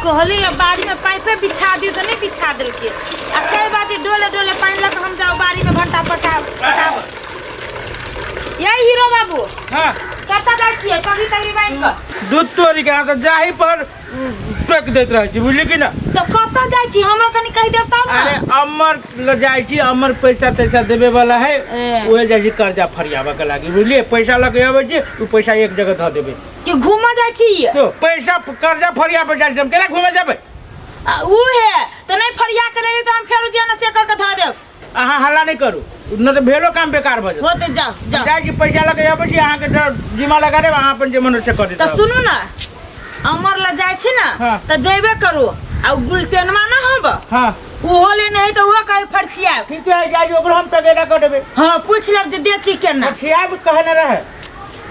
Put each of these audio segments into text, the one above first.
कहली अब बाड़ी में पाइपे बिछा दी तो नहीं बिछा देलके। आ कई बार जे डोले डोले पानि लऽ कऽ हम जाउ बाड़ी में भंटा पटा पटाब। ये हीरो बाबू, हाँ। कतऽ जाइ छियै पगड़ी तगड़ी बान्हि कऽ? दूध तोरी के तऽ जाही पर टोकि दैत रहै छी, बुझली कि ना? तऽ कतऽ जाइ छी हमरो कनि कहि देब तब अरे ने। अमर ल जाइ छी, अमर पैसा तैसा देबे वाला है, ए। उहे जाइ छी कर्जा फरियाबऽ के लागी, बुझलियै? पैसा लऽ के अबै छी, उ पैसा एक जगह धऽ देबै। कि घूमऽ जाइ छी? तो पैसा कर्जा फरियाबऽ जाइ छी, हम केना घूमे जेबै? आ उ है तऽ नहि फरिया के लेली तऽ हम फेरो जे ने से कऽ के धऽ देब। अहाँ हल्ला नहि करू, नहि तऽ भेलो काम बेकार भऽ जेतै। होते जाओ जाओ। जाइ छी पैसा लऽ के अबै छी, अहाँके जिम्मा लगा देब, अहाँ अपन जे मन से कऽ देब। तऽ सुनू ने, अमर लग जाइ छी ने हाँ। तऽ जेबे करू, आ उ गुलटेनमा ना हब हाँ। ओहो लेने है तऽ ओहो कहे फरसियाब। ठीक है, जाइ छी, ओकरो हम तगेदा कऽ देबै। हाँ पूछ लेब जे देती केना। फरसियाब कहने रहे।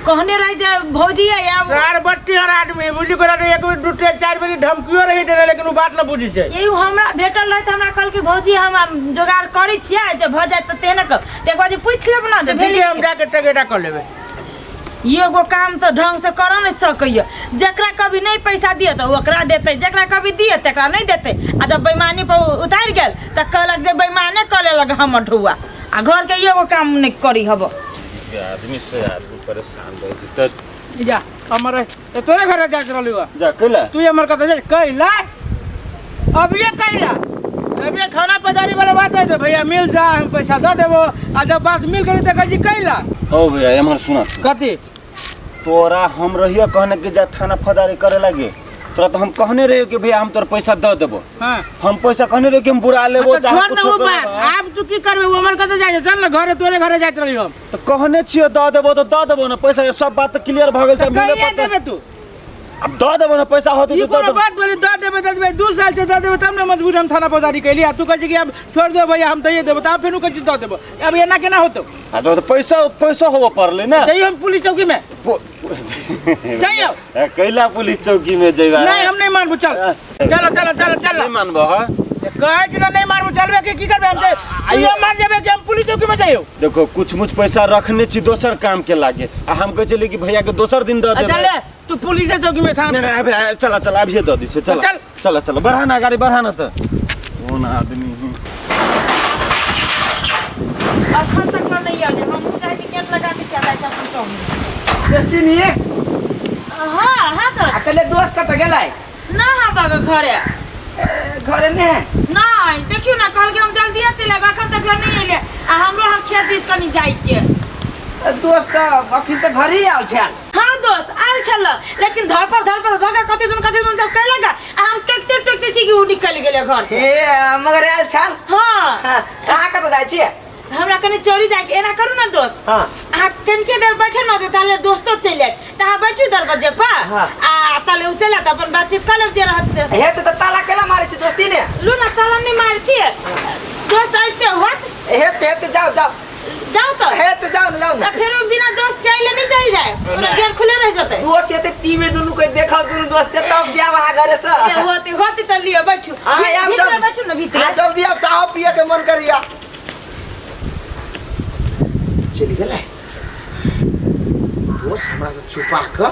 कहने रहे जे भौजी है आब। चार बट्टी हर आदमी बुझली कोना, एक बेर दू टे चारि बेर धमकियो रही देने, लेकिन उ बात न बुझी छै। यही हमरा भेटल रहे तऽ हमरा कहलकै भौजी हम आब जोगाड़ करै छियै, जे भऽ जायत तऽ तेहने कह। तऽ एक बार जे पूछि लेब ने जे ठीक है, भेलै। हम जाके तगेदा कऽ लेबै। एगो काम तऽ ढंग से करऽ नहि सकैया। जकरा कभी नहि पैसा दिए तऽ ओकरा देतै, जकरा कभी दिए तकरा नहि देतै। आ जब बेईमानी पर उतारि गेल तऽ कहलक जे बेईमाने कऽ लेलक हमर ढौआ, आ घरके एगो काम नहि करी हब। आदमी से आदमी परेशान रहै छै तऽ। जा हमर ए तोरे घरे जाइत रहलू हँ। जा कैला? तू हमर कतऽ जा कैला? अभिये कैला? अभिये थाना पदारी वाला बात है तो भैया मिल जा, हम पैसा दऽ देबो। आ जब बात मिल गेली तऽ कहै छी कैला? ओ भैया एम्हर सुन। कथी? तोरा हम रहियो कहने कि जा थाना फौजदारी करे लागे, तोरा तो हम कहने रहियो कि भैया हम तोर पैसा दऽ देबो। हाँ। हम पैसा कहने रहियो कि हम बुरा लेबो, हाँ, तो चाहे छोड़ ना कुछो वो करबो। बात। आब तू की करबे? वो हमर कतऽ जाइ छै? चल ना घरे, तोरे घरे जाइत रहियो हम। तो कहने छियो दऽ देबो तऽ दऽ देबो ना पैसा, सब बात तऽ क्लियर भऽ गेल छै, तऽ मिले कहिया पड़तै। देबे तू? अब दऽ देबो ना पैसा होतै ई तऽ दऽ कोनो देबो। बात बोली दऽ देबे, दऽ देबे, 2 साल से दऽ देबे तब ने मजबूर हम थाना फौजदारी कैली। आ तू कहै छै कि अब छोड़ दे भैया हम दैये देबो, तब फेर कहै छी दऽ देबो, अब एना केना होतौ? आ तो पैसा पैसा होबऽ पड़लै ना। जइयो हम पुलिस चौकी में। जइयो। ए, कैला पुलिस चौकी में जइबा? नहीं हम नहीं मानबो, चल चलो चलो चलो चल। नहीं मानबो हा? कहै छी ना नहीं मानबो, चलबे के की करबे हम? तू मार जेबे कि हम पुलिस चौकी में जइयो? देखो कुछ मुछ पैसा रखने छी दोसर काम के लागे, आ हम कहै छलियै कि भैया के दोसर दिन दऽ देबै। चल ले, तू पुलिस चौकी में था। नहीं, नहीं, अभी, अभी, चला, चला, अभी दऽ दै छियै, चला। चल। चला, चला, बढ़ा ना गाड़ी, बढ़ा ना तऽ। कोन आदमी है? अखन तक नहीं आले, हम जाइ छी गेट लगा के चल जाइ छी अपन चौक। दोस्ती नहीं है? हाँ, हाँ तो। अकेले दोस्त कतऽ गेलै? ना हाँ बाबा घरे। ए, घरे नहीं है? नहीं, देखियो ना कहल के हम जल्दी चलि आयब, अखन तक नहीं एलै। आ हमरो हम खेत दिस कनि जाइ के। ए, दोस्त तऽ अखन तऽ घरे आयल छल। हाँ दोस्त आयल छल, लेकिन धर पर धर पर भगा कते दिन कते दिन सब कैलक, आ हम टेकते टेकते छी कि उ निकलि गेलै घर से। हे, मगर आयल छल? हाँ। हाँ, अहाँ कतऽ जाइ छियै? हमरा कनि चोरी जाके एना करू ना दोस्त। हाँ। अहाँ कनिके देर बैठे ना तऽ ताले दोस्तो चलि जायत, तऽ अहाँ बैठू दरवाजे पर। हाँ। आ ताले उ चलि आयत, अपन बातचीत कऽ लेब जे रहत से। हे तऽ ताला केला मारै छी दोस्ती ने? लू ना ताला नहि मारै छियै दोस्त, आबिते होत। हे तऽ, हे तऽ जाउ जाउ। जाउ तऽ। हे तऽ जाउ ने, जाउ ने। तऽ फेरो बिना दोस्त के अइले नहि चलि जाय, पूरा गेट खुले रहि जेतै। दोस्त एते टीवी दुनू के देखब, दुनू दोस्त के, तब जायब अहाँ घरे से। ए, होते होते तऽ लिअ बैठू। अहाँ आयब भीतर जल्दी। बैठू ना भीतर। अहाँ जल्दी आब, चाहो पिए के मन करिया। चलि गेलै दोस्त हमरा से छुपा कऽ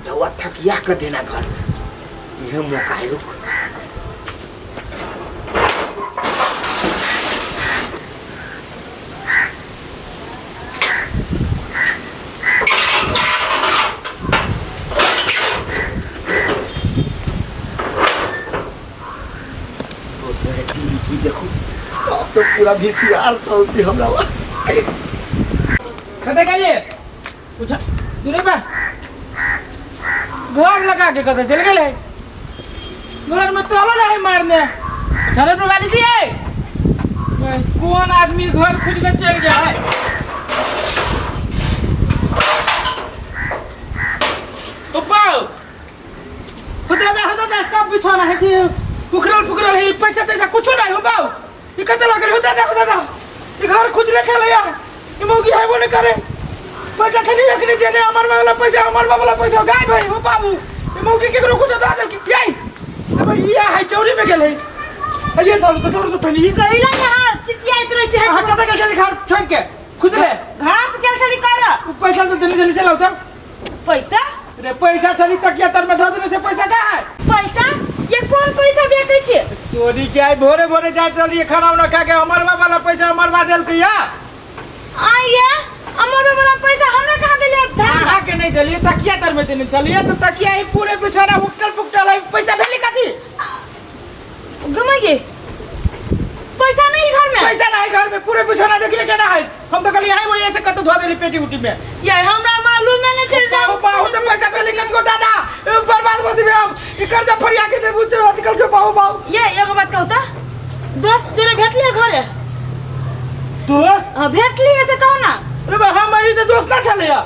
रउआ थकिया कऽ देना घर में, इहे मौका है, रुक। दोस्त है टीवी की देखू, अब तो पूरा वीसीआर चलती हमरा। कतऽ गेलियै? उठा दूरे बा, घर लगा के कतऽ चलि गेलै? घर में तालो नहीं मारने छने पर वाली जी है। कौन आदमी घर खुद के चल गया है? ओ हो दादा, हो दादा, सब बिछौना है कि उखड़ल फुकरल है, पैसा तैसा कुछो नहीं हो बाऊ। ई कते लगल? हो दादा, हो दादा, ई घर खुजले छलै या ई मौगी है वो नहीं करे। पैसा छली रखने देने हमर वाला पैसा, हमर वाला पैसा गायब है। हो बाबू, ई मौगी केकरो कुछ दऽ देलकै? यई अब ई है चौरी में गेलै। ये दौड़ तो दौड़ तो पहले ई कहिला यहाँ चिचियाइत रहै छै। अहाँ कतऽ गेल छली घर छोड़ि के खुजले? घास गेल छली कर। उ पैसा तो देने छली से लाउ तऽ। पैसा? रे पैसा छली तकिया तर में धऽ देने से, पैसा कहाँ है? पैसा? तोरी के आई भोरे भोरे जाइत रहलियै खाना उना खा के अमरवा वाला पैसा अमरवा देलकै या। आइया अमर वाला पैसा हमरा कहाँ देलियै धन? अहाँ के नहीं देलियै, तकिया तर में देने छलियै, तो तकिया ही पूरे बिछौना उकटल पुकटल है, पैसा भेलै कथी? घुमाइए पैसा नहीं घर में। पैसा नहीं घर में, पूरे बिछौना देखले केना है। हम तो कहलियै वही ऐसे कत धो देली पेटी उटी में। ये हमरा मालूम नहीं चल जा। बाहु बाहु तो पैसा भेलै कथी दादा, बर्बाद हो जेबै हम। ई कर्जा फरिया के देबू तो आजकल के बाहु बाहु। ये एगो बात कहू त, दोस्त जोरे भेटलिए घरे? दोस्त? हाँ, भेटलिए से कहू ना। अरे बा हमारी तो दोस्त ना छलैया।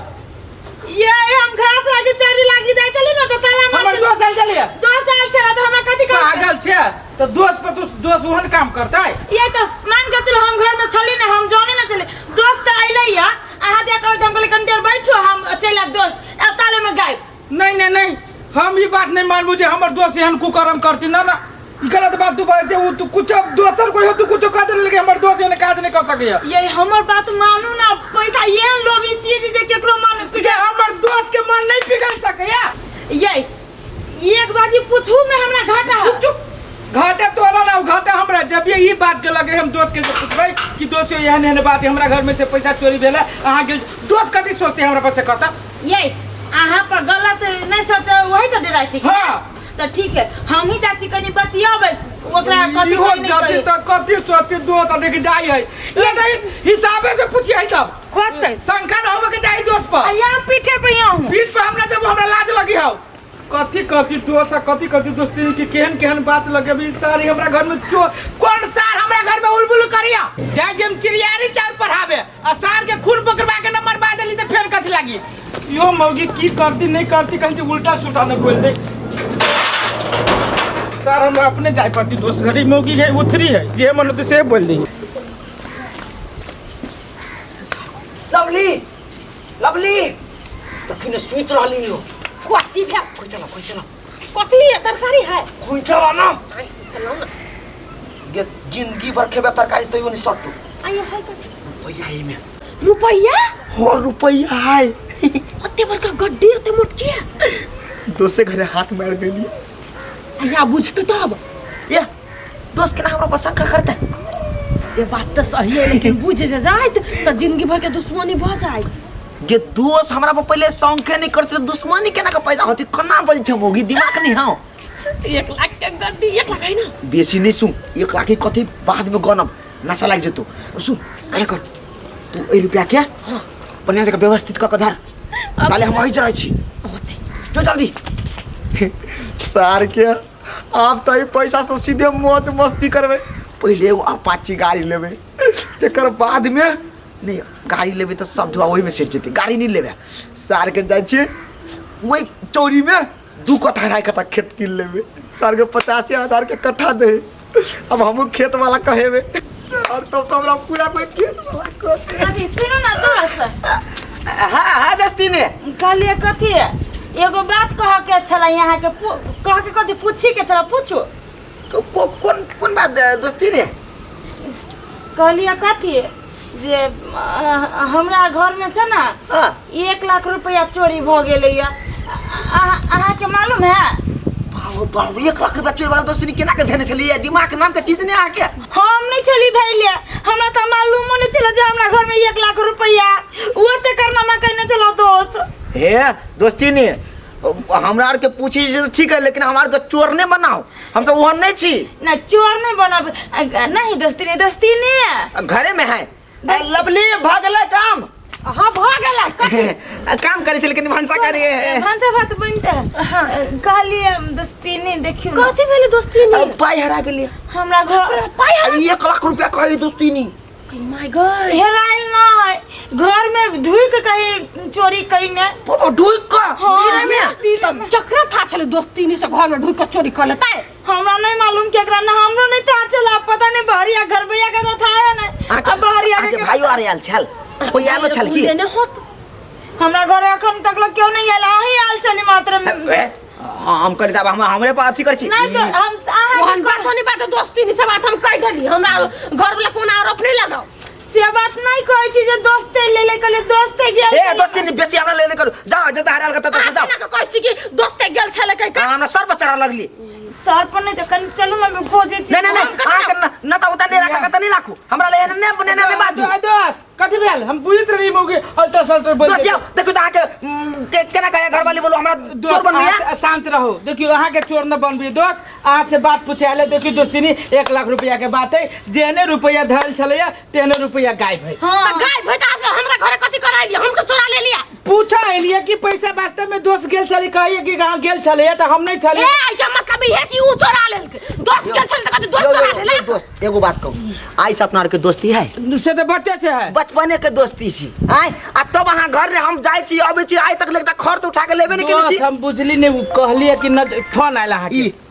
ये हम घास लागी चरी लागी जाय चली ना तो ताला मार। हमर दोस्त आयल छलैया। दोस्त आयल छला तो हमरा कथी कहत? पागल छे तो दोस्त पर तू दोस्त ओहन काम करतै। ये तो मान के चलो हम घर में छली ना, हम जाने ना चले, दोस्त आइलै या अहाँ दे कहल हम कहले कनी देर बैठो हम चलि आयब दोस्त, अब ताले में गायब। नहीं नहीं नहीं, हम ई बात नहीं मानबू जे हमर दोस्त एहन कुकर्म करती। ना ना ई गलत बात तू बाजै छे, उ तू कुछो दोसर कोई हो तू कुछो कह देले, लेकिन हमर दोस्त एहन काज नहीं कर सकैया। ये हमर बात मानू ना, पैसा एहन लोभी चीज जे केकरो मन पिघल, हमर दोस्त के मन नहीं पिघल सकैया। ये एक बाजी पूछू में हमरा घाटा है। चुप चुप, घाटा तोरा ना घाटा हमरा। जब ये ई बात के लगे हम दोस्त के से पूछबै कि दोस्त यो एहन एहन बात है, हमरा घर में से पैसा चोरी भेल है, अहाँ गेल दोस्त कथी सोचते हमरा पर से कहता। ये अहाँ पर गलत नहीं सोचे वही से डराइ छी। हाँ। तो ठीक है, हम ही जाइ छी कनी बतियेबै ओकरा कथी इहो कही नहीं जब कही। तक कथी सोचते दोस्त देख जाइ है, ये नहीं हिसाबे से पूछिए तब होतै। शंका न होबे के चाही दोस्त पर। आ यहाँ पीठे पे यहाँ हूँ। पीठ पे हमरा देबो, हमरा लाज लगी हौ। कथी कथी दोस्त आ कथी कथी दोस्ती की केहन केहन बात लगे सारी हमरा घर में चोर कौन सार हमरा घर में उलबुल करिया जाय जे हम चिड़ियारी चाउर पढ़ाबे आ सार के खून पकड़वा के नंबर बा देली त फेर कथी लागी। यो मौगी की करती नहीं करती कहीं उल्टा सुल्टा न बोल दे। सर हमरा अपने जाय पड़ती दोस्त घरी मौगी है उथरी है जे मन होते से बोल दी। लवली लवली तखने सुति रहली हो। कथी भेल? कोई चला कोई चला कथी है तरकारी है? कोई चला ना चलाओ ना। ये जिंदगी भर खेबे तरकारी तैयो नहीं सटतो। आइए है कथी? रुपैया है में। रुपैया? हो रुपैया है। ओते बड़का गड्डी ओते मोटकी है। दोसे घरे हाथ मार देली। आया बुझते तब। ये दोस्त के ना हमरा पर शंका करते। से बात तो सही है लेकिन बुझ जे जाइत त जिंदगी भर के दुश्मनी भ जाइत। जे दोस्त हमरा पर पहले शंके नहीं करते दुश्मनी केना के पैदा होती? कना बजै छै मौगी दिमाग नहीं हौ। 1 लाख के गड्डी 1 लाख है ना? बेसी नहीं सुन, 1 लाख के कथी बाद में गनब नशा लाग जेतो। सुन अरे कर तू ए रुपया के हां बढ़िया जगह व्यवस्थित क के धर, ताले हम वही रहै छी। होते जो जल्दी। सार के आप तो ई पैसा से सीधे मौज मस्ती करबै। पहले एगो अपाची गाड़ी लेबै, तेकर बाद में नहीं गाड़ी लेबै तो सब धुआ वही में सेट जेतै। गाड़ी नहीं लेबै सार के जाइ छी वही चोरी में 2 कट्ठा 2.5 कट्ठा खेत कीन लेबै। सार के 85,000 के कट्ठा दे। अब हमहूँ खेत वाला कहेबै सर तब तो हमरा पूरा कोई खेत वाला कहते। अभी सुनू ना दोस्त। हाँ हाँ दोस्ती ने कहलिए कथी एगो बात कह के छला यहाँ के कह के कथी पूछी के छला पूछू। कौन कौन बात दोस्ती ने? कहलिए कथी जे हमरा घर में से ना 1 लाख रुपया चोरी भ गेलै। अहाँ के मालूम है? बाबू बाबू 1 लाख रुपया चोरी वाला दोस्ती ने केना के धेने छलियै? दिमाग नाम के चीज नहीं अहाँ के। हम नहीं छली धैले, हमरा तो मालूमो नहीं छला जे हमरा घर में 1 लाख रुपया ओते करनामा कहने छला दोस्त। हे दोस्ती ने हमरा आर के पूछी से ठीक है लेकिन हमरा आर के चोर नहीं बनाओ, हम सब ओहन नहीं छी। ना चोर नहीं बनाब नहीं दोस्ती ने, दोस्ती ने घरे में है। लवली भगलै काम। हाँ भ गेलै कथी? काम करै छै लेकिन भनसा करिए। भनसा भात बनते। हां कहलिए दोस्ती ने देखियो कथी भेलै दोस्ती ने? पाई हरा गेलै हमरा घर। पाई हरा 1 लाख रुपया कहै दोस्ती ने। My God हेरायल नहीं, घर में ढुक कहीं चोरी कहीं पापा ढुक के दिन में तब जकरा था छले दोस्ती ने से घर में ढुक के चोरी कर लेतै। हमरा नहीं मालूम केकरा ना हमरो नहीं था चला, पता नहीं बहरिया घर भैया के था या नहीं। अब बहरिया के भाइयो आर आयल छल कोई आलो छल की? ने होत हमरा घर एखन तक लोग क्यों नहीं आयल, अहीं आयल छली मात्र में। हां हम करी तब हम हमरे पर अथी करै छी। नहीं तो हम अहाँ ओहन बात नहीं बात दोस्ती ने से बात हम कह देली, हमरा घर वाला कोनो आरोप नहीं लगाओ। से बात नहीं कहै छी जे दोस्ते ले ले कहले दोस्ते गेल ए दोस्ती नहीं बेसी हमरा ले ले करू जाओ जता हराल करता तत जाओ केना के कहै छी कि दोस्ते गेल छलै कहि हाँ, हमरा सर पर चढ़ा लगली सर पर नहीं तो कनी चलू मम्मी खोजे छी नहीं नहीं नहीं हम कतऽ अहाँ के न न त उता नहीं राखा कत नहीं राखू हमरा ले ने ने ने बाजू दोस्त कथी भेल हम बुझैत रही मौगी अल्टर सल्टर बोल दोस्त यौ देखू त अहाँ के केना कहे घरवाली बोलो हमरा चोर दोस्त बनबिया अहाँ शांत रहो देखियो अहाँ के चोर न बनबी दोस्त अहाँ से बात पूछे आले देखियो दोस्तिनी 1 लाख रुपया के बात है जेहने रुपया धरल छलैया तेहने रुपया गायब है हाँ तऽ गाय भैंस से हमरा घरे कथी कराइली हम तो चोरा ले लिया पूछा एलिए कि पैसा वास्तव में दोस्त गेल छलै कहिए कि कहाँ गेल छलै तऽ हम नहीं ए छलै आई के मतलब ई है कि ऊ चोरा लेलकै दोस्त गेल छल तऽ कहतै दोस्त चोरा लेलक दोस्त एगो बात कहू आई से अपना आर के दोस्ती है से तऽ बच्चे से है बचपने के दोस्ती छी आय आ तब अहाँ घर रे हम जाइ छी अबै छी आइ तक ले एकटा खर तऽ उठा के लेबे नहीं केने दोस्त छी हम बुझली नहीं उ कहलिए कि न फोन आयल अहाँ ई के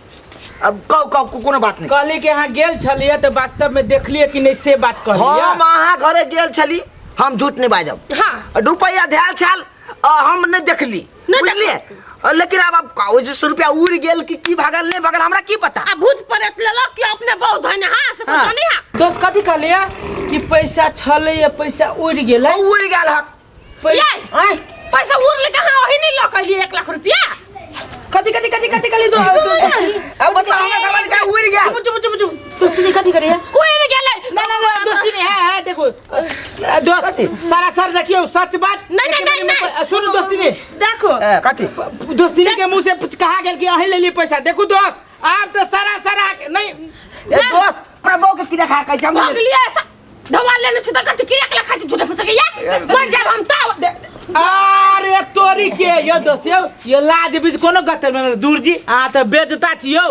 अब कहू कहू कोनो बात नहीं कहली कि अहाँ गेल छलिए तऽ वास्तव में देखलिए कि नहीं से बात कहलिए हम अहाँ घरे गेल छली हम झूठ नहीं बाजब हाँ। रुपया धैल छल आ हम नहीं देखली नहि बुझलिए लेकिन आब आब ओहि जे रुपया उड़ गेल कि की भागल नहीं भागल हमरा की पता आ भूत प्रेत लेलक कि अपने बहुत धन हाँ से हाँ। पता नहीं हाँ दोस्त कथी कहलिए कि पैसा छलै या पैसा उड़ि गेलै उड़ गेल हक ये आँय पैसा उड़ ले कहाँ वही नहीं लऽ के 1 लाख रुपया कथी कथी कथी कथी कहली दो अब मतलब हमरा घरवाली का उड़ गेल चुप चुप चुप चुप दोस्ती कथी करिए उड़ गेलै ना ना ना दोस्ती नहीं है, है देखो दोस्त सारा सर रखियो सच बात नहीं, नहीं, नहीं, नहीं। सुन दोस्ती ने देखो ए, कथी दोस्ती के मुंह से कहा गेल कि अहीं ले ली पैसा देखो दोस्त आप तो सारा सारा नहीं ए दोस्त प्रभु के किरा खा के हम भग लिया ऐसा धवा लेने छी तऽ कथी किया के खाइ छी झूठे फूसे के या मर जाब हम तब अरे तोरी के यो दोस्त यो यो लाज बीज कोनो गतर में दूर जी आ त बेजता छी यो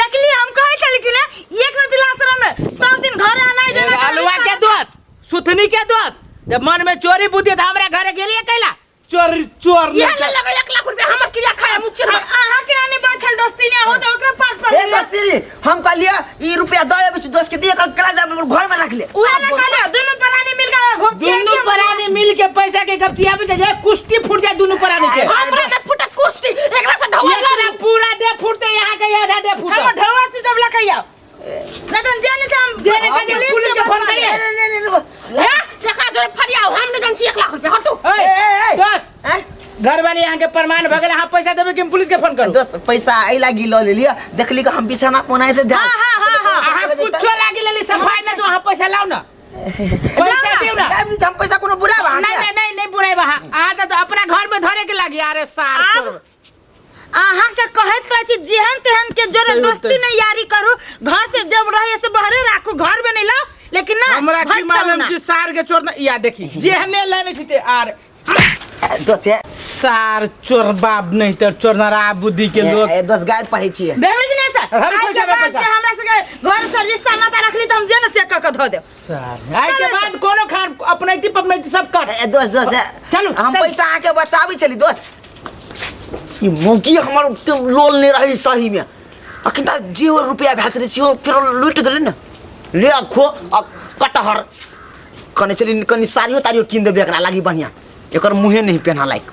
देखली हम कहै छली कि ना एक रात आश्रम में सब दिन घर आना जाना अलुआ के दोस्त सुथनी के दोस्त जब मन में चोरी बुद्धि त हमरा घरे गेलिए कैला चोर चोर इहे नहीं ले लगे 1 लाख रुपया हमर किया खाया मुच्चे अहाँ के नानी बचल दोस्ती नहीं हो तो ओकरा पास पर ए दोस्ती हम कहलिए ई रुपया दे अबै छी दोस्त के दिए कल कला घर में रख ले उहे ना कहलिए दुनू प्राणी मिल के घोप दुनू प्राणी मिल के पैसा के गपचिया पे जाए कुश्ती फूट जाए दुनू प्राणी के हमरा में फुटत कुश्ती एकरा से ढवा एकरा पूरा दे फूटते यहाँ के आधा दे फूट हम ढवा चुटबला कहिया नहीं तो जाने से हम जेने कहे पुलिस के फोन करिए हे देखा जोरे फरियाओ हम नहीं जान छी 1 लाख रुपया हटू ए, ए, ए। दोस्त आँय? घर वाले यहाँ के प्रमाण भगल अहाँ पैसा देबे कि हम पुलिस के फोन करू दोस्त पैसा एहि लागी लऽ लेलिए देखली कि हम बिछाना कोना है ध्यान हाँ, हाँ, हाँ, अहाँ कुछो लागी लेली सफाई ना दो अहाँ पैसा लाओ ना पैसा दियो ना नहीं, हम पैसा कोनो बुरा बा नहीं नहीं नहीं नहीं बुराई बा अहाँ तो अपना घर में धरे के लागी अरे सार आब- चोर। अहाँ के कहैत रहै छी जेहन तेहन के जोरे सही दोस्ती होतै। नहीं यारी करू घर से जब रहे से बहरे राखू घर में नहीं लाओ लेकिन ना हमरा की भटकाऊ मालूम ना। कि सार के चोर ना या देखी जेहने लेने छी ते आर दोस्त ये सार चोर बाप नहीं तर चोरनरा बुद्धि के लोग ए, दोस्त गाय पढ़ै छियै भेबै कि नहीं सर हर आइ पैसा के बे बाद पैसा। के हमरा सबके घर से रिश्ता नाता रखली तऽ हम जे ने से कऽ के धऽ देब सार आइ के बाद कोनो खान अपनैती पपनैती सब कट ए दोस्त दोस्त ए, चलू, हम चलू। पैसा अहाँके बचाबै छली दोस्त ई मौकी हमर के लोल नहि रही सही में अखन तऽ जे रुपया भेल छलै सेहो फेर लुटि गेलै ने ले आ खो आ कटहर कने चली कनि साड़ियो ताड़ियो कीन देबै एकरा लागी बढ़िआँ एकर मुँहे नहीं पेन्हा लायक।